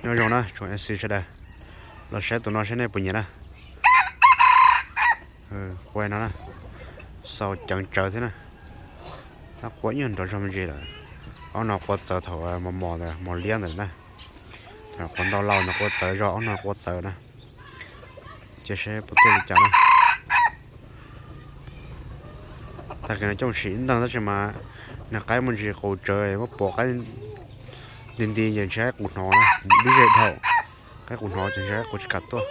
Nyob zoo na tsoom MC sawv daws, los saib tus no saib nej puas nyiam na. Qua no na, xaus ceev tsawv thiab na. Tab qua ib nyuag nrov zog me ntsis lawm. Ob no qua txawv thaum mos mos ntawd, mos liab ntawd na. Thaum qua ntau laus ntawd qua txawv zog, ob no qua txawv na. Cia saib puas tuaj li cas na. Tag kis no coj sim ib nteeg tab sis mas nws qaib muaj ntsis qus tsawv, muab pov qaib nti nti ces ntshe qaib qus hnov na, dib ze dhau. Qaib qus hnov ces ntshe qaib qus tsis kam tuaj.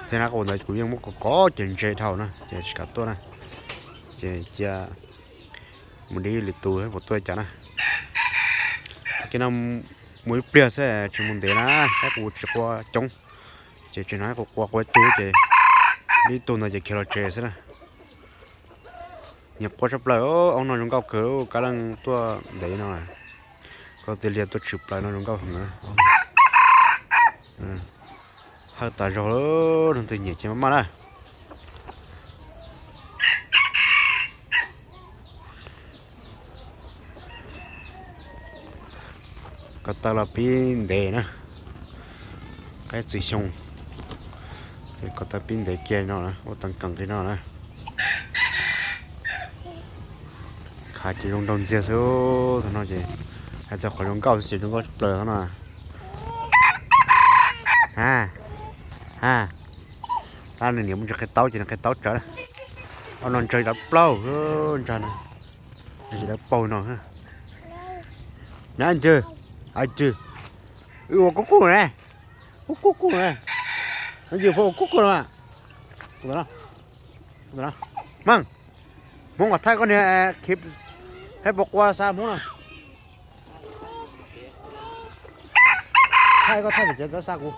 Thiab qaib qus ntawd kuv yeej muab kov kov ces ntse dhau na ces tsis kam tuaj na. Ces cia mus dib lwm tus puas tuaj li cas na. Tag kis no mus ib pliag xwb tsis mus ntev na, qaib qus tsis qua coob. Ces tseem no qaib qus qua qua ib tug ces dib ib tug ntawd ces khiav los tsev xwb na. Nyiam qua tshaj plaws, ob no zoo nkauj kawg, kab leej tuaj ntev no. Koj tiag liag tuaj tshwm plaws no zoo nkauj heev. Hawj tas zog, leej twg nyiam ces maj maj na. Ko taw los pib ntev na, qaib txwm xyoo, ces ko taw pib ntev kiag no, ua teev kees li no na. Khav ces zoo nraug ntxiag xwb, thaum no ces hais txog qhov zoo nkauj xwb ces zoo nkauj tshaj plaws thaum no. Ha, ha, tab nws niam mus ntsis qhia taub ces nws qhia taub tsawv. Ob no ntsawg lawv plaub, ntsawg lawv paug no. Na ntawd, ntawd, ua kub kub na, ua kub kub na, ntawd ua kub kub no. Meej, Hmoob kom thaij koj niag, thaij puas qua xa Hmoob no. Thaij koj thaij pem tsev txhob xa kuv.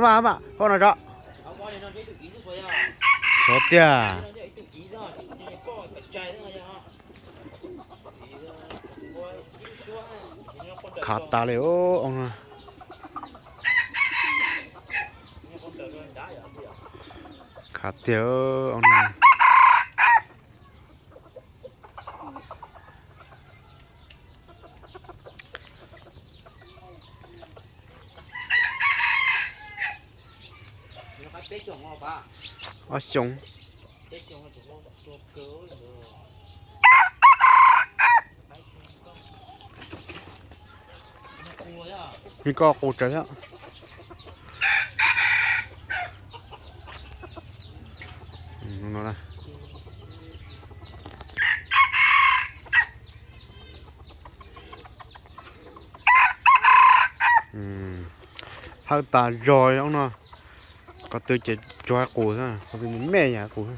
Mas, mas, koj no tso. Txhob tiag. Khav tas li os. Khav tiag. Ob xyoos. Nws koj qus tsawv thiab. Hawj tas zog no. Qhov twg ces cuag qus xwb, qhov twg me me yam qus.